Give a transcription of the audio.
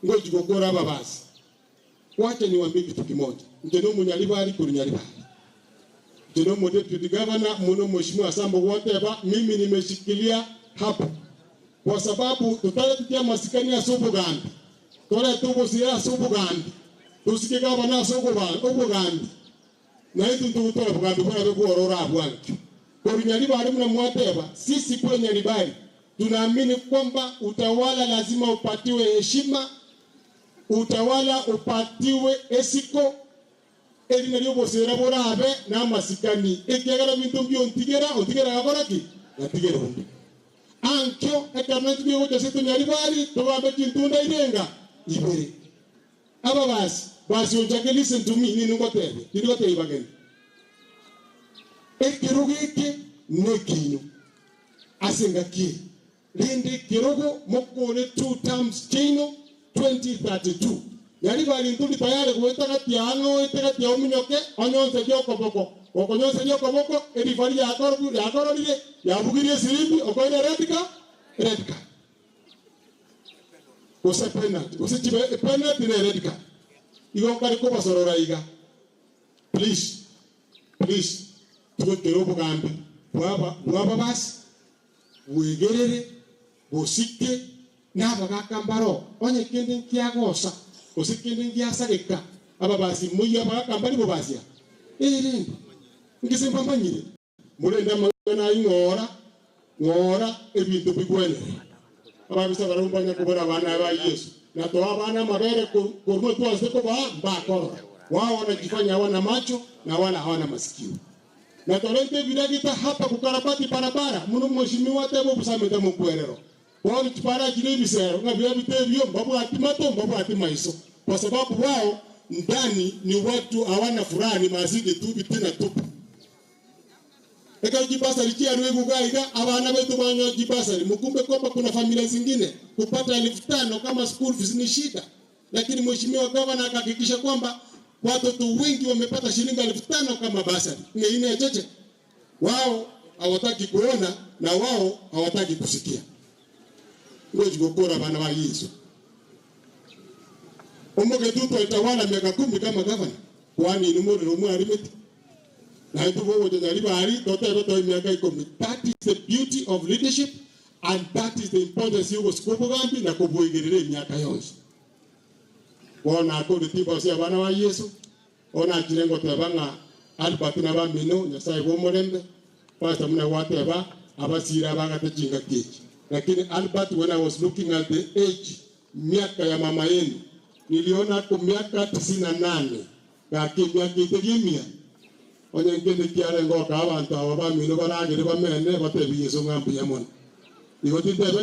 Ngochi gokora ababasi. Wacha niwaambie kitu kimoja, inche nomonyaribari korwa Nyaribari. Inche nomo deputy governor muno mheshimiwa Sambo gwateba mimi nimeshikilia hapo kwa sababu totareteti amasikani ase obogambi, torete obosira ase obogambi, tosike gavana ase obogambi, naintwe ntogotwara obogambi borabe bwororo abwo ankio. Korwa Nyaribari buna mwateba, sisi kule Nyaribari tunaamini kwamba utawala lazima upatiwe heshima Utawala opatiwe esiko, eri nario oboseera borabe namasikani, ekiagera binto mbiontigera, ontigera gakora ki? Gatigera onde. Ankio ekero naintwe togocha ase tonyaribari, togambe chintunda irenga ibere. Ababasi, basi onchake listen to me, nini ngotebia, tindi gotebia bageni. Ekerogo eke nekiino ase engaki eye. Rende ekerogo mokore two terms chiaino 2032 Nyaribari ntori tayari goeta gati aa ng'a oete gati aa ominyoke onyonserie okoboko gokonyonseria okoboko erifari yakororire yabugirie esirimbi okoire red ka red card gose penalty gose chibe penalty ne red card igo nkare kobasorora iga please please togokere obogambi bwaba bwababasi Bwegerere, bosike, na abagaaka mbaroo, onye kende nkiagosa, gose kende ngiasareka, ababasi moyio abagaaka mbari bobasia? Ee, rende, ngese mbamanyire, morende amang'ana ayio ng'ora, ng'ora, ebinto bigwenere. Ababisa barabwo mbanya kobora abana ba Yeso, na toa abana amabere korwa twanse kobaa, mbakorora. Wao wanajifanya hawana macho na wala hawana masikio. Na torente ebiragita hapa kukarabati barabara muno mheshimiwa teba obusamete mokwerero. Bono chipara chire ebisero ng'a biabite ebio mbabwati mato mbabwati maiso kwa sababu wao ndani ni watu hawana furaha ni mazidi tu bitina tupu. Ekero chibasari chiarwegwe iga iga abana baito banywa chibasari mukumbe kwamba kuna familia zingine kupata elfu tano kama school fees ni shida. Lakini mheshimiwa gavana akahakikisha kwamba watoto wengi wamepata shilingi 5000 kama basari. Ng'eine echeche wao hawataki kuona na wao hawataki kusikia. Ngochi gokora abana ba Yeso. Omogetutu aitawala miaka kumi kama gavana, kwani inwe morero mwarimete? Naintwe bogocha Nyaribari totebe toe miaka ikomi. That is the beauty of leadership And that is the importance y'ogosika obogambi na koboigerera emiaka yonsi. Bono nakorire timbao sia abana ba Yeso, bono nachire ngoteba ng'a Albert na abamino, Nyasae bw'omorembe, Pastor buna gwateba, abasire abagate chingaki echi. Lakini Albert when I was looking at the age, miaka ya mama yenu, niliona ako miaka tisini na nane, gaki emiaka eteri emiya. Onye nkende kiarenge gokaa abanto aba bamino baragere bamene, batebie Yeso ng'a mbuya mono. Igo tintebe.